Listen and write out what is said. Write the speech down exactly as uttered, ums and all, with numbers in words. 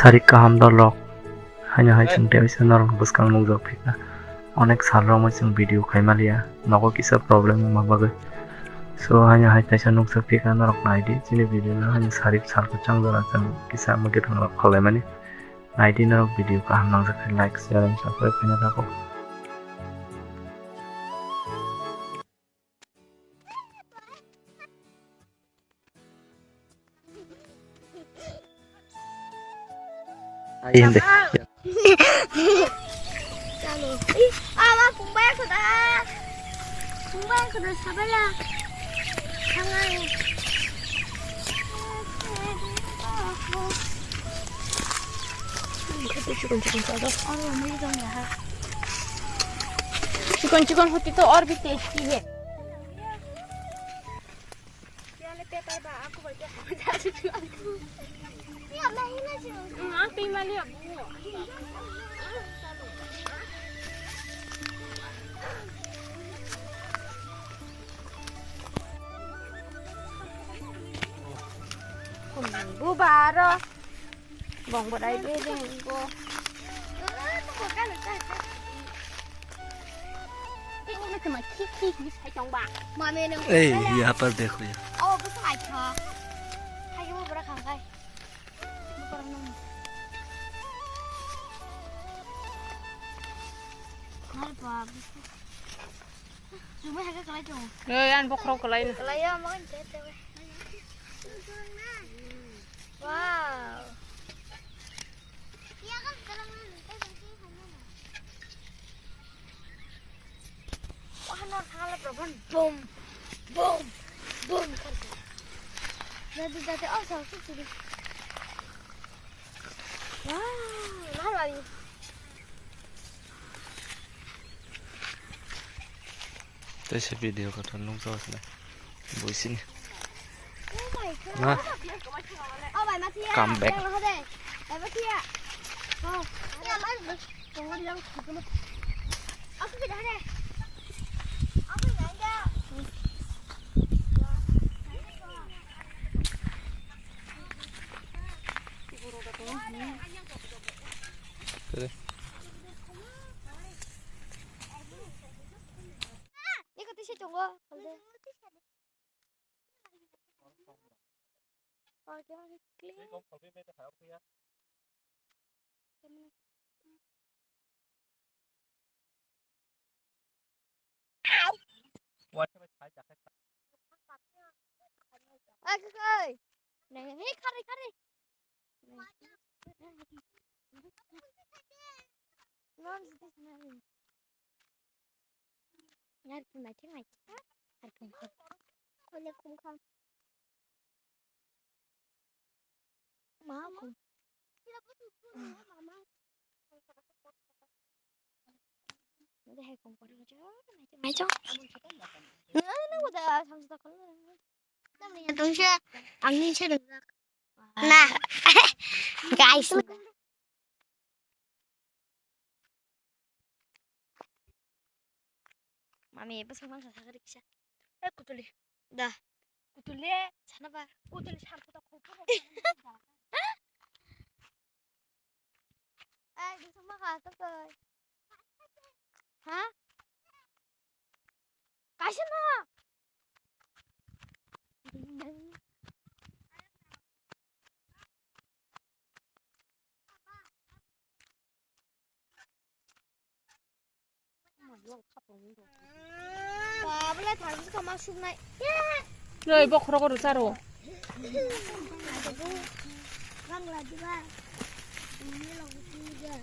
Tarik kaham dolok. Haino hai chwng tei waisa norok bwskang nukjak phikha. Onek sal romwi chwng video khaimaliya. Nogo kisa problem wngma bagwi. So haino hai kaisa nukjak phikha norok naidi. Chini video no haino sarik sal kwchang jora chwng kisa mwkhwtwng rok kholaimani. Naidi norok video kaham nangjak khe like, share and subscribe khaina thago. Ai, hindi. Chalo. Ih, awa, pungbai aku dah. Pungbai aku dah, sabar lah. Jangan. Chikon, chikon, chikon, chikon. Oh, ini dong ya. Chikon, chikon, hoti to aur bhi tasty hai. Bubaro. Bong bodai de de bo. Mami nang. Ei, yaha par dekho yaar. Oh, bus hai kha. Hai mo bora khang kai. Bora nang. Hai ba. Jumai hai ka kalai jong. Ei, an bokhorok kalai. Kalai ya, makan jete. Wow. Wah, nor thangla proban boom, boom, boom. Jadi jadi oh, sal sal sal. Wah, mahal lagi. Tei se video kotor nukjago se na. Buisini. Oh my God. Na? Oh, bai, ma thia. Come back. Yang lo de. Bai, ma thia. Oh. Ya, ma. Tong di lang. Aku tidak ada. Aku tidak ada. Tadi. Iko tisi chungo, kalde. Organic clean. Oi, oi, oi. Neng, hei, kari, kari. Nang, nang. Ngar kum nai thik nai. Ngar kum kum. Kole kum kham. Ma kum. Nde hai kum kore jo. Mai jo. Na na uda samsa khol. Tamni tungse angni se dengak. Na. Guys. Mami, bwswk mangsa sakha riksa. Eh, kutuli. Da. Kutuli. Sana ba. Kutuli sar kota khopor. Eh, bwswk mangsa sakha. Ha? Kaisa na. Ba, belai thang si kama suknai. Roi, bokhorok rw charo. Bangla diba. Ini lo kutu ja.